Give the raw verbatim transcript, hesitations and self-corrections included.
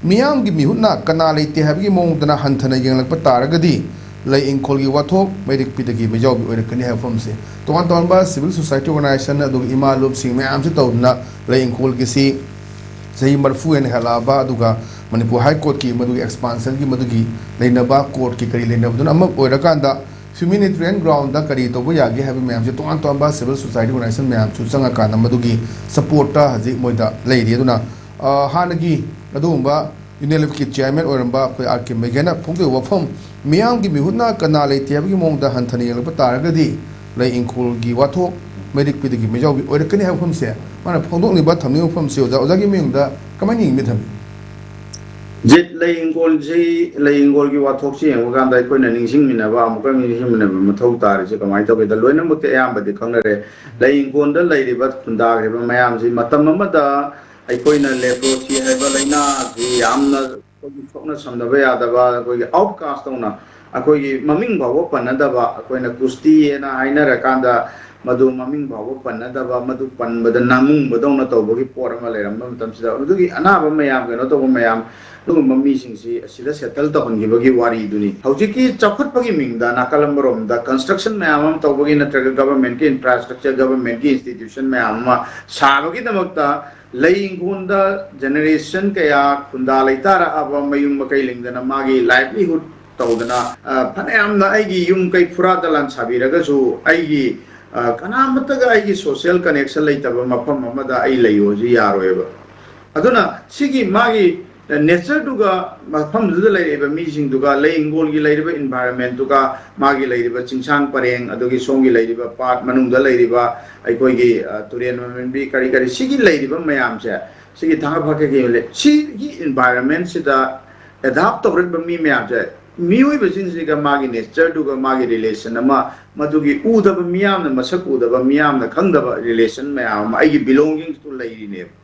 ꯃꯤꯌꯥꯝꯒꯤ ꯃꯤꯍꯨꯠꯅ ꯀꯅꯥ ꯂꯩꯇꯦ ꯍꯥꯏꯕꯒꯤ ꯃꯑꯣꯡꯗꯅ ꯍꯟꯊꯅ ꯌꯦꯡꯂꯛꯄ ꯇꯥꯔꯒꯗꯤ ꯂꯩ ꯏꯪꯈꯣꯜꯒꯤ ꯋꯥꯊꯣꯛ ꯃꯩꯔꯤꯛ ꯄꯤꯗꯒꯤ ꯃꯩꯖꯥꯎꯕꯤ ꯑꯣꯏꯔꯛꯀꯅꯤ ꯍꯥꯏꯕ ꯋꯥꯐꯝꯁꯦ ꯇꯣꯉꯥꯟ ꯇꯣꯉꯥꯟꯕ civil society organization ꯑꯗꯨꯒ ꯏꯃꯥ ꯂꯣꯞꯁꯤꯡ ꯃꯌꯥꯝꯁꯤ ꯇꯧꯗꯨꯅ ꯂꯩ ꯏꯪꯈꯣꯜꯒꯤꯁꯤ ꯆꯍꯤ ꯃꯔꯤꯐꯨ ꯍꯦꯟꯅ ꯍꯦꯜꯂꯛꯑꯕ, ꯑꯗꯨꯒ ꯃꯅꯤꯄꯨꯔ High Courtꯀꯤ ꯃꯗꯨꯒꯤ expansionꯒꯤ ꯃꯗꯨꯒꯤ ꯂꯩꯅꯕ, courtꯀꯤ ꯀꯔꯤ ꯂꯩꯅꯕꯗꯨꯅ ꯑꯃ ꯑꯣꯏꯔꯀꯥꯟꯗ humanitarian groundꯗ ꯀꯔꯤ ꯇꯧꯕ ꯌꯥꯒꯦ ꯍꯥꯏꯕ ꯃꯌꯥꯝꯁꯦ ꯇꯣꯉꯥꯟ ꯇꯣꯉꯥꯟꯕ civil society organization ꯃꯌꯥꯝꯁꯨ ꯆꯪꯉꯀꯥꯟꯗ ꯃꯗꯨꯒꯤ supportꯇ ꯍꯧꯖꯤꯛ ꯃꯣꯏꯗ ꯂꯩꯔꯤ꯫ ꯑꯗꯨꯅ, ꯑ, ꯍꯥꯟꯅꯒꯤ ꯑꯗꯨꯒꯨꯝꯕ UNLFꯀꯤ chairman ꯑꯣꯏꯔꯝꯕ ꯑꯩꯈꯣꯏ ꯑꯥꯔ ꯀꯦ ꯃꯩꯒꯦꯅ ꯐꯣꯡꯗꯣꯛꯏꯕ ꯋꯥꯐꯝ, ꯃꯤꯌꯥꯝꯒꯤ ꯃꯤꯍꯨꯠꯅ ꯀꯅꯥ ꯂꯩꯇꯦ ꯍꯥꯏꯕꯒꯤ ꯃꯑꯣꯡꯗ ꯍꯟꯊꯅ ꯌꯦꯡꯂꯛꯄ ꯇꯥꯔꯒꯗꯤ ꯂꯩ ꯏꯪꯈꯣꯜꯒꯤ ꯋꯥꯊꯣꯛ ꯃꯩꯔꯤꯛ ꯄꯤꯗꯒꯤ ꯃꯩꯖꯥꯎꯕꯤ ꯑꯣꯏꯔꯛꯀꯅꯤ ꯍꯥꯏꯕ ꯋꯥꯐꯝꯁꯦ ꯃꯥꯅ ꯐꯣꯡꯗꯣꯛꯅꯤꯡꯕ ꯊꯝꯅꯤꯡꯕ ꯋꯥꯐꯝꯁꯦ ꯑꯣꯖꯥ, ꯑꯣꯖꯥꯒꯤ ꯃꯤꯡꯗ ꯀꯃꯥꯏꯅ ꯌꯦꯡꯕꯤ ꯊꯝꯃꯤ? ꯖꯤꯠ, ꯂꯩ ꯏꯪꯈꯣꯜꯁꯤ, ꯂꯩ ꯏꯪꯈꯣꯜꯒꯤ ꯋꯥꯊꯣꯛꯁꯤ ꯌꯦꯡꯕ ꯀꯥꯟꯗ ꯑꯩꯈꯣꯏꯅ ꯅꯤꯡꯁꯤꯡꯃꯤꯟꯅꯕ, ꯑꯃꯨꯛꯀ ꯅꯤꯡꯁꯤꯡꯃꯤꯟꯅꯕ ꯃꯊꯧ ꯇꯥꯔꯤꯁꯦ ꯀꯃꯥꯏꯅ ꯇꯧꯒꯦꯗ, ꯂꯣꯏꯅꯃꯛꯇꯤ ꯑꯌꯥꯝꯕꯗꯤ ꯈꯪꯅꯔꯦ꯫ ꯂꯩ ꯏꯪꯈꯣꯜꯗ ꯂꯩꯔꯤꯕ ꯈꯨꯟꯗꯥꯈ꯭ꯔꯤꯕ ꯃꯌꯥꯝꯁꯤ ꯃꯇꯝ ꯑꯃꯗ ꯑꯩꯈꯣꯏꯅ leprosy ꯍꯥꯏꯕ ꯂꯥꯏꯅꯥꯁꯤ ꯌꯥꯝꯅ ꯑꯩꯈꯣꯏꯒꯤ ꯁꯣꯛꯅ ꯁꯝꯅꯕ ꯌꯥꯗꯕ, ꯑꯩꯈꯣꯏꯒꯤ outcast ꯇꯧꯅ, ꯑꯩꯈꯣꯏꯒꯤ ꯃꯃꯤꯡ ꯐꯥꯎꯕ ꯄꯟꯅꯗꯕ, ꯑꯩꯈꯣꯏꯅ ꯀꯨꯁꯇꯤꯑꯅ ꯍꯥꯏꯅꯔꯀꯥꯟꯗ ꯃꯗꯨ ꯃꯃꯤꯡ ꯐꯥꯎꯕ ꯄꯟꯅꯗꯕ, ꯃꯗꯨ ꯄꯟꯕꯗ ꯅꯥꯃꯨꯡꯕꯗꯧꯅ ꯇꯧꯕꯒꯤ ꯄꯣꯠ ꯑꯃ ꯂꯩꯔꯝꯕ ꯃꯇꯝꯁꯤꯗ, ꯃꯗꯨꯒꯤ ꯑꯅꯥꯕ ꯃꯌꯥꯝ, ꯀꯩꯅꯣ ꯇꯧꯕ ꯃꯌꯥꯝ, ꯑꯗꯨꯒꯨꯝꯕ ꯃꯤꯁꯤꯡꯁꯤ ꯑꯁꯤꯗ settle ꯇꯧꯍꯟꯈꯤꯕꯒꯤ ꯋꯥꯔꯤꯗꯨꯅꯤ꯫ ꯍꯧꯖꯤꯛꯀꯤ ꯆꯥꯎꯈꯠꯄꯒꯤ ꯃꯤꯡꯗ ꯅꯥꯀꯜ ꯑꯃꯔꯣꯝꯗ construction ꯃꯌꯥꯝ ꯑꯃ ꯇꯧꯕꯒꯤ, ꯅꯠꯇ꯭ꯔꯒ governmentꯀꯤ infrastructure, governmentꯀꯤ institution ꯃꯌꯥꯝ ꯑꯃ ꯁꯥꯕꯒꯤꯗꯃꯛꯇ ꯂꯩ ꯏꯪꯈꯣꯜꯗ generation ꯀꯌꯥ ꯈꯨꯟꯗꯥ ꯂꯩꯇꯥꯔꯛꯑꯕ, ꯃꯌꯨꯝ ꯃꯀꯩ ꯂꯤꯡꯗꯅ ꯃꯥꯒꯤ livelihood ꯇꯧꯗꯅ, ꯑ, ꯐꯅꯌꯥꯝꯅ ꯑꯩꯒꯤ ꯌꯨꯝ ꯀꯩ ꯐꯨꯔꯥ ꯗꯂꯥꯟ ꯁꯥꯕꯤꯔꯒꯁꯨ, ꯑꯩꯒꯤ, ꯑ, ꯀꯅꯥꯃꯠꯇꯒ ꯑꯩꯒꯤ social connection ꯂꯩꯇꯕ ꯃꯐꯝ ꯑꯃꯗ ꯑꯩ ꯂꯩꯌꯣꯁꯤ ꯌꯥꯔꯣꯏꯕ꯫ ꯑꯗꯨꯅ ꯁꯤꯒꯤ ꯃꯥꯒꯤ natureꯗꯨꯒ ꯃꯐꯝꯗꯨꯗ ꯂꯩꯔꯤꯕ ꯃꯤꯁꯤꯡꯗꯨꯒ, ꯂꯩ ꯏꯪꯈꯣꯜꯒꯤ ꯂꯩꯔꯤꯕ environmentꯗꯨꯒ, ꯃꯥꯒꯤ ꯂꯩꯔꯤꯕ ꯆꯤꯡꯁꯥꯡ ꯄꯔꯦꯡ, ꯑꯗꯨꯒꯤ ꯁꯣꯝꯒꯤ ꯂꯩꯔꯤꯕ ꯄꯥꯠ ꯃꯅꯨꯡꯗ ꯂꯩꯔꯤꯕ ꯑꯩꯈꯣꯏꯒꯤ, ꯑ, ꯇꯨꯔꯦꯟ ꯃꯃꯤꯟꯕꯤ ꯀꯔꯤ ꯀꯔꯤ, ꯁꯤꯒꯤ ꯂꯩꯔꯤꯕ ꯃꯌꯥꯝꯁꯦ, ꯁꯤꯒꯤ ꯊꯥꯡꯒ ꯐꯥꯀꯦꯒꯤ ꯂꯩ-, ꯁꯤꯒꯤ environmentꯁꯤꯗ adapt ꯇꯧꯔꯛꯏꯕ ꯃꯤ ꯃꯌꯥꯝꯁꯦ, ꯃꯤꯑꯣꯏꯕꯁꯤꯡꯁꯤꯒ ꯃꯥꯒꯤ natureꯗꯨꯒ ꯃꯥꯒꯤ relation ꯑꯃ, ꯃꯗꯨꯒꯤ ꯎꯗꯕ, ꯃꯤꯌꯥꯝꯅ ꯃꯁꯛ ꯎꯗꯕ, ꯃꯤꯌꯥꯝꯅ ꯈꯪꯗꯕ relation ꯃꯌꯥꯝ ꯑꯃ ꯑꯩꯒꯤ belongingꯁꯇꯨ ꯂꯩꯔꯤꯅꯦꯕ꯫